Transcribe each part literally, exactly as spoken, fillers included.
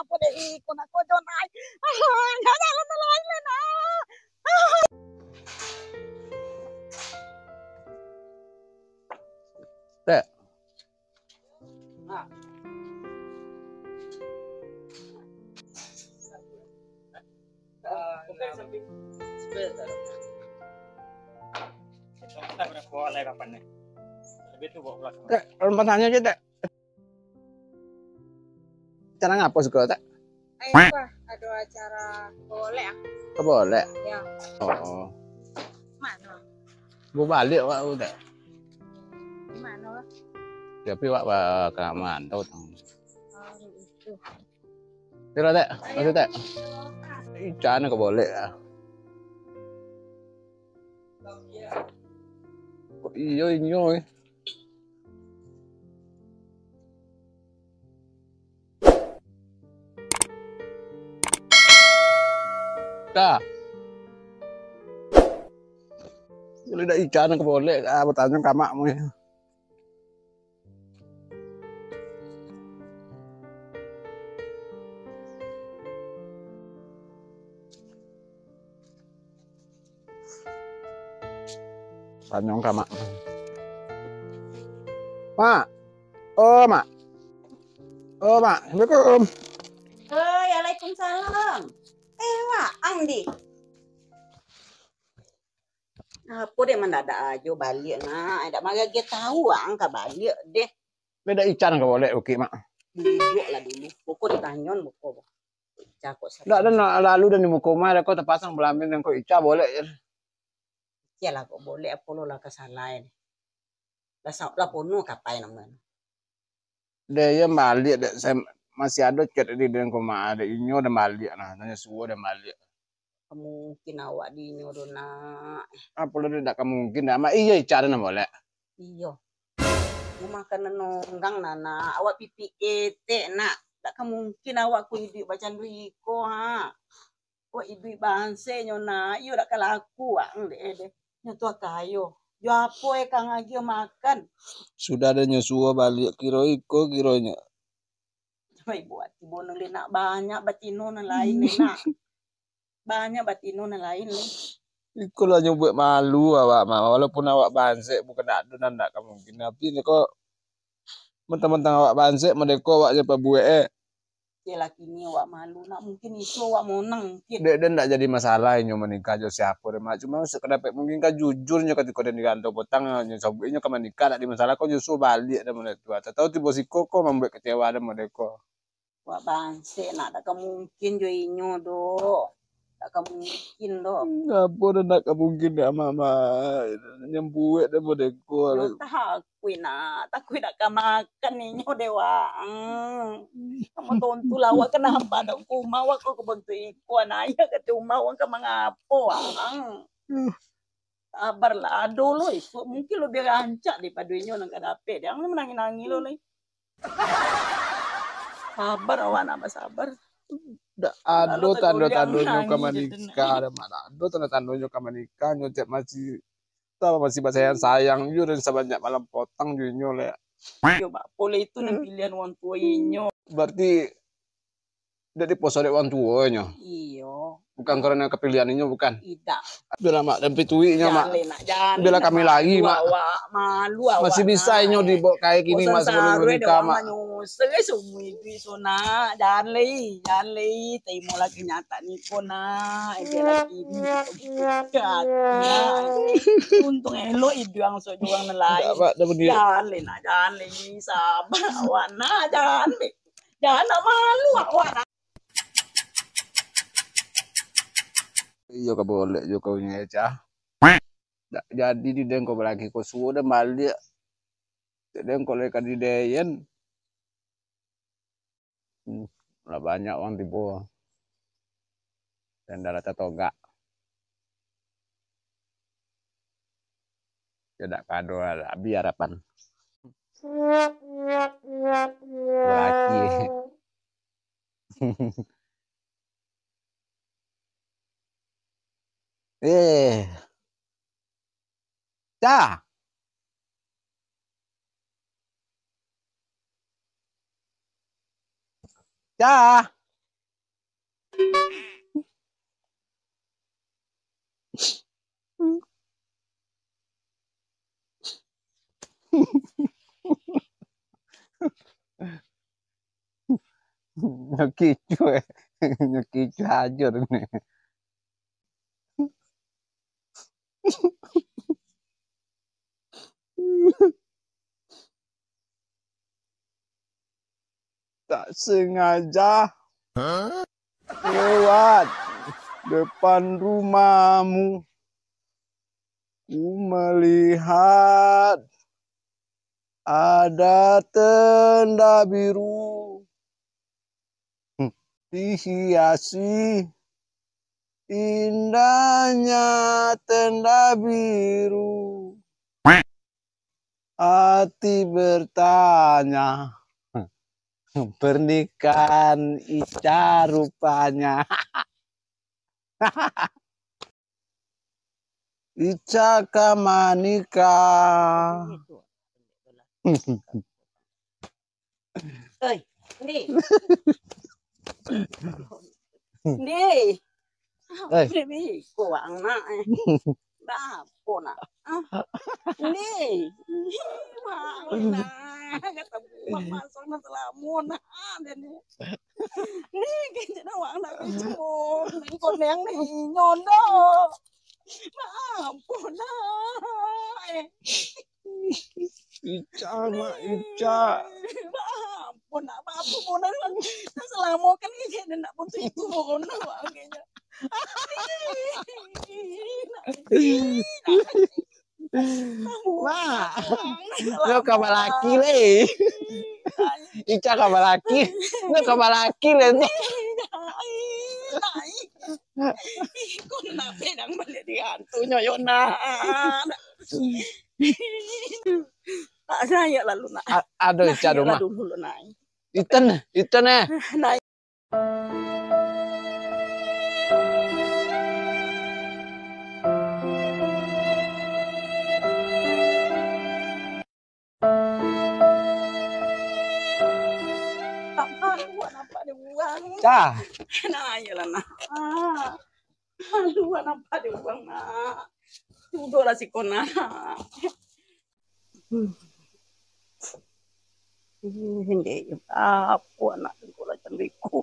Apo dek iko nak kojo nai? Ah, jangan jalan lain lah nak. Tek. Tek, ulun patanyo se, Tek. Acara ngapo siko, Tek? Eh, wah, ado acara kabolek, ah. Kabolek? Yo. Oh, oh. Mano? Baliak awak tu, Tek. Di mano lah? Tapi awak ba-, ka mantau tu. Oh, itu. Kiro, Tek, masuk, Tek. Ican kabolek lah. Kok iyo inyo, eh? Dah. Kalau dak ican kabolek, ah, batanyo ka amakmu, eh. Tanyo ka amak. Mak. Oh, Mak. Oh, Mak. Assalamualaikum. Oh, waalaikumsalam. Eh, Wak, ang di. Apo dek mandadak ajo baliak, nak? Dak maragiah tahu ang ka baliak deh. Beda ican ka bolek bukik, Mak. Duduak lah dulu. Pokok ditanyon, pokok. Ica kok. Dak, dak, nak lalu dan di muko rumah, dak kok tapasang belamin dan kok ica bolek je. Ica lah kok bolek, apo lo lah ka salah ni. Lah sa-, lah ponuh kapai namonyo. Dek, iyo baliak, dek, sa-, masih ado chat di den ko, Mak, dek, inyo den baliak nah, tanyo suo den baliak. Ka mungkin awak di inyo do, nak. Apo lo dek, dak ka mungkin, dak, Mak, iyo ica den bolek. Iyo. Rumah ka nonggang nah, nak, awak pipik etek, nak. Dak ka mungkin awak ko iduik bacando iko, ha. Kok iduik banse nyo, nak, iyo dak ka laku ang dek, eh, deh. Nyo tu kayo. Jo apo, eh, kang agiah makan? Sudah deh nyo suo baliak, kiro iko kironyo. Oi, buati bonong le, nak, banyak batino nan lain le, nak. Banyak batino nan lain le. Iko lah nyo buek malu awak, Mak. Walaupun awak bansek, bukan dak ado nan dak ka mungkin. Tapi ni kok mentang-mentang awak bansek, madeko awak je pabuek, eh. Cek lah kini awak malu, nak, mungkin isu awak monang mungkin. Dek, den ndak jadi masalah inyo manikah jo siapo deh, Mak. Cuma sakadar pek mungkin ka jujur nyo katiko den di rantau potang, nyo sabuik inyo ka manikah, ndak di masalah ko justru baliak deh model tu. Atau tibo siko ko mambuek kecewa deh model ko. Awak bansek, nak, dak ka mungkin jo inyo doh. Dak ka mungkin doh. Ngapo dah dak ka mungkin dek Amak, Mak? Nyambuek deh model ko. Yo, takuik, nak. Takuik dak ka makan inyo deh, Wak. Hmm. Samo tontu lah, Wak, kanapa dak ka umah, Wak, kok ka bantuak iko, anak ayah ka umah, Wak, ka mangapo, Wak? Hmm. Sabar lah, ado lo isuak. Mungkin lebih rancak daripado inyo nan ka dapek. Jangan manangih-nangih lo lai. Sabar awak, nak basabar. Dak ado tando-tandonyo ka manikah, dah, Mak. Dak ado tando-tandonyo ka manikah, nyo cek masih, masih basayang-sayang jo, dan sabanyak malam potang jo inyo, lek. Yo, bak pole itu nan pilihan wang tuo inyo. Berarti dak diposo dek wang tuonyo? Iyo. Bukan karena kapilihan inyo, bukan? Idak. Bialah, Mak, dan pituiknyo, Mak. Jan lai, nak, jan. Bialah kami lari, Mak. Awak malu, awak, masih bisa inyo dibawa kayak gini, Mak, sebelum menikah, Mak. Manyusah, eh, seumur iduik so, nak. Jan lai, jan lai. Tarimo lah kenyataan iko, nak. Bialah kini. Untung elok iduik ang sok jo urang nan lain. Dak, Mak, dah begitu. Jan lai, nak, jan lai. Sabar awak, nak, jan lai. Jan nak malu awak, nak. Iyo, ka boleh jo kau nyo, Cah. Dak jadi di den ko balaki ko suo, den baliak. Cek den ko lai ka di den. Hmm, lah banyak urang tibo. Den dah lah tatogak. Yo dak kado lah, abih harapan. Balaki. Eh. Cah. Cah. Nyo kicuah, nyo kicuah ajo tu ni. Tak sengaja lewat depan rumahmu, ku melihat ada tenda biru. Hmm. Dihiasi indahnya tenda biru. Hati bertanya, pernikahan Ica rupanya. Ica ka manikah. Oi, Ndi. Ndi. Oi. Ndi, ko wang nak, eh. Bapo nak? Ah. Ndi. Wang nak. Kata buang masuk nak selamo nak. Ndi, kecil nak wang nak kecil. Neng koneng ni nyondo. Bapo nak? Eh. Ica, Mak, Ica. Ampun, nak apa pun nak, nak selamo kan ni dia nak putus itu pun nak akhirnya. Mak, lo kabar laki le. Ica kabar laki, lo kabar laki le tu. Kau nak pedang balik di hantu nyoyo nak. Tak saya lalu nak. A-, aduh, nah, Ica, aduh, iyalah mah. Dulu lu, nak. Iten, iten, eh. Nah. Tak malu nampak dia buang. Cah. Nah, iyalah, nak. Ah. Malu nampak dia buang, nak. Duduklah siko, nak. Hmm. Ih, ndeh, apo anak tu lah cando iko.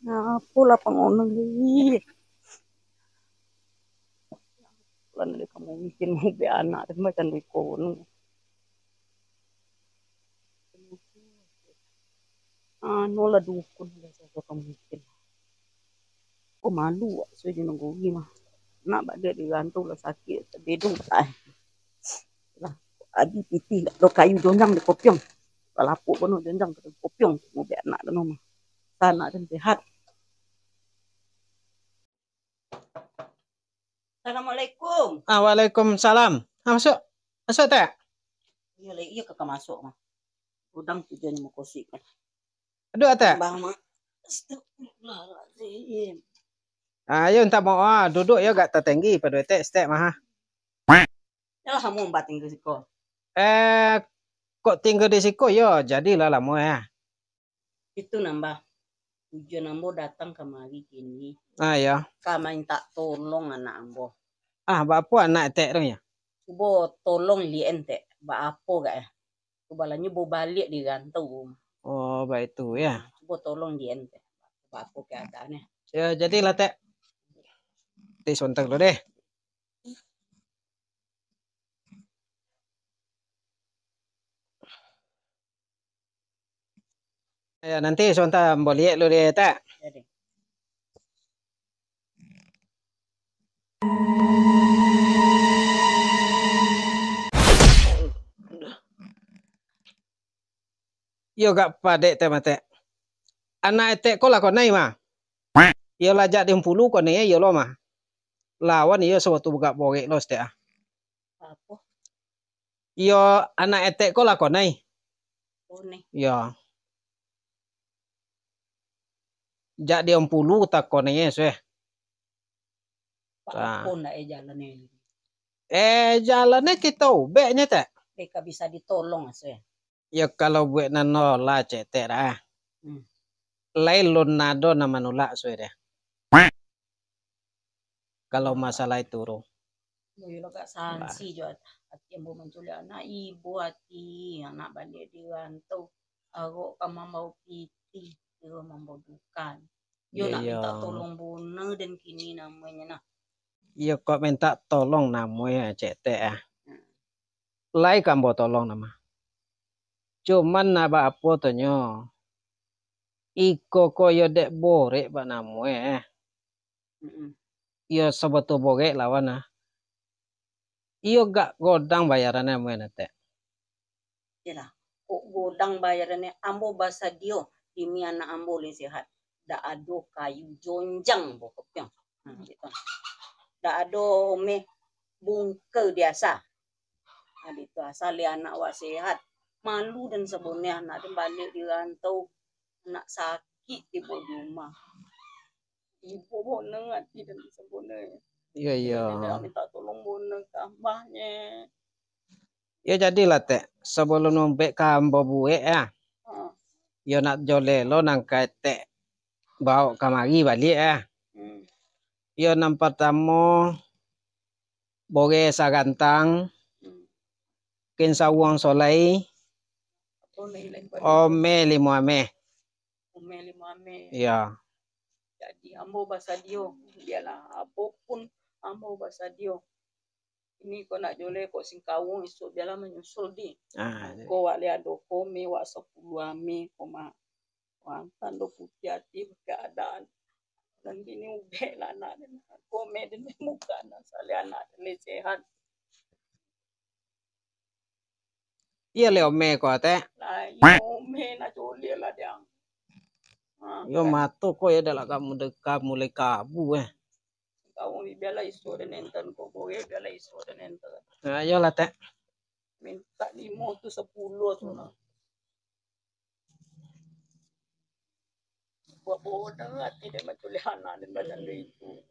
Apolah pangonang ni. Lah, nak kamu mungkin mau be anak tu macam iko ni. Anu lah dukun lah, siapa kamu mungkin. Ko malu wak, so jo nunggu mah. Nak bak dia di rantau lah sakik, tebedong tai. Lah, adi pitih dak ado kayu jonjang di kopiong. Lah lapuk kono jonjang di kopiong, mau be anak kono mah. Sanak dan sehat. Assalamualaikum. Ah, waalaikumsalam. Ah, masuk. Masuk, Tek. Iyo, lai, iyo, kaka masuk mah. Udang tujuan mukosik. Aduh, Tek. Bang, Mak. Astagfirullahaladzim. Ah, yo, mintak maoh, ah. Duduk yo agak tatenggi pado Etek, setek mah, ah. Yo lah, kamu empat tinggal siko. Eh, kok tinggal di siko, yo, jadilah lamo, ya. Itu nambah. Tujuan ambo datang kamari kini. Ah, yo. Ka mintak tolong anak ambo. Ah, baapo anak Etek tu, ya? Cubo tolong liek-an, Tek. Baapo gak, ya? Cubo lah nyo baliak di rantau. Oh, baitu, ya. Cubo tolong di ente. Baapo keadaannyo? Yo, jadilah, Tek. Di sontak dulu deh. Yo, nanti sontak ambo liek dulu deh, Tek. Jadi. Iyo gak padek, Tek, matek. Anak Etek ko lah konai mah. Iyo lah jak di Umpulu konai iyo lo mah. Lawan iyo sawaktu bagak borek lo setek ah. Apo? Iyo anak Etek ko lah konai. Konai. Iyo. Jak di Umpulu tak konai sueh. Baapo ndak eh jalannyo? Eh, jalannyo kito ubeknyo, Tek. Deka bisa ditolong, asuh. Yo, kalau buek nan no lah, cetek dah. Hmm. lai lun ado nan manulak suai deh. Kalau masalah itu, Ru. Yo, yo, agak sansi jo ati ambo manculik anak ibo, ati anak baliak di rantau, arok ka mambao pitih, iyo mambao dukan. Yo, nak mintak tolong bona den kini namonyo nah. Iyo, kok mintak tolong namonyo, cek tek ah. Hmm. Lai ka ambo tolong nama. Cuman nak baapo tu nyo? Iko ko yo dek borek bak namo eh. Mm-mm. Yo sabatua borek lawan ah. Iyo gak godang bayaran namo eh, Tek. Iyolah, kok godang bayaran namo, ambo basadio demi anak ambo ulun sehat. Dak ado kayu jonjang pokoknyo. Nah, gitu. Dak ado omeh bungka biasa. Nah, gitu. Asal dek anak wak sehat. Malu den sabono anak den baliak di rantau. Anak sakik tibo di rumah. Ibo bona ati den sabono. Iyo, iyo. Den minta tolong bona ka ambahnyo. Yo jadilah, Tek, sabalun ubek ka ambo buek, ah. Ha. Yo nak joleh lo nan ka Etek baok kamari baliak, ah. Hmm. Yo nan partamo, boreh sagantang, hmm, kain sawuang solai, apo lai, lain pado, omeh limo ameh. Omeh limo ameh. Iyo. Jadi ambo basadio, bialah apo pun ambo basadio. Ini kok nak joleh kok singkawung, isuak bialah manyusul di. Ah, ko wak lai ado ko meh, wak sapuluah ameh ko mah. Wak tando putiah ati keadaan. Dan kini ubek lah anak den. Ko meh den bukan asal anak den lai sehat. Iyo lai omeh ko, Tek. Lah, iyo omeh nak joleh lah, Diang. Ha, yo kan. Mato ko yo dak lah kamu deka mulai kabu eh. Kau ni bialah iso den enten ko, boye bialah iso den enten. Nah, iyolah, Tek. Minta limo tu sapuluah tu nah. Buat bodoh ati den manculik anak den badan itu.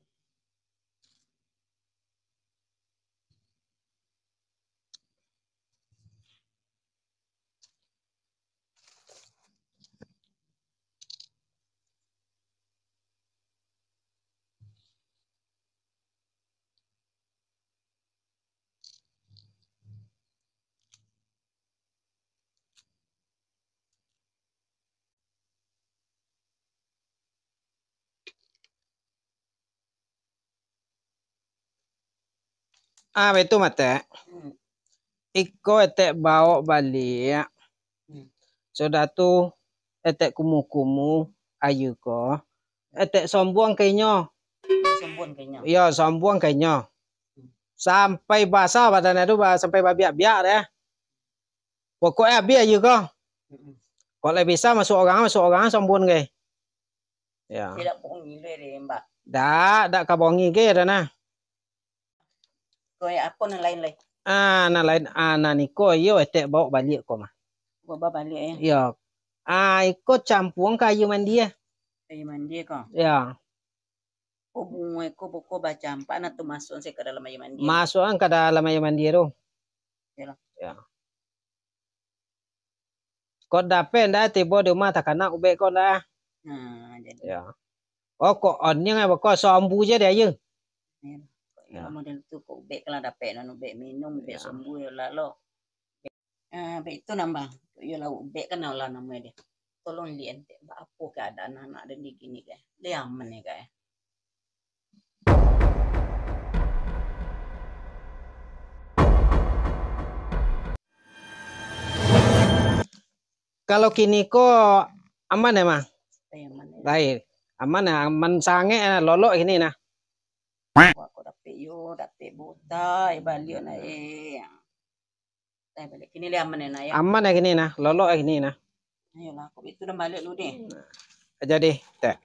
Ah, baitu mah, Tek. Hmm. Iko etek baok baliak. Hmm. Sudah tu, etek kumu-kumu ayu ko. Etek sombuang ka inyo. Sombuang ka inyo. Iyo, sombuang ka inyo. Hmm. Sampai basah badan tu, ba-, sampai babiak-biak deh. Pokoknyo abih ayu ko. Mm-mm. Kok lai bisa masuak urang, masuak urang sombuang gai. Ya. Tidak bongi lai deh, Mbak. Dak, dak ka bongi gai dah nah. Ko apo nan lain lai? Ah, nan lain, ah, nan iko iyo etek baok baliak ko mah. Baok baliak ya. Iyo. Ah, iko campuang ka ayu mandi eh. Ayu mandi ko. Ya. Oh, bungo iko pokok bacampak nah tu masuak se ka dalam ayu mandi. Masuak ka dalam ayu mandi tu. Iyolah. Ya. Kok dapek ndak tibo di rumah takana ubek ko ndak? Nah, jadi. Ya. Oh, kok oniang ai bako sombu je deh ayu. Iyolah. Kok model tu kok ubek lah dapek nan ubek minum, ubek sombu yo lah lo. Ah, baitu nambah. Iyo lah, ubek kan lah namo dia. Tolong liek, Tek, baapo keadaan anak den di kini, Kak? Lai aman ya, Kak, ya? Kalau kini ko aman ya, Mang? Lai aman ya. Lai. Aman ya, aman sangaik ya, lolok kini nah. Wah, kok dapek yo, dapek buta, eh, baliak nah, eh. Eh, baliak kini lai aman ya, nah, ya? Aman ya kini nah, lolok ya kini nah. Ayolah, kok itu dah baliak lu deh. Jadi, Tek.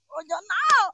Ojo nak.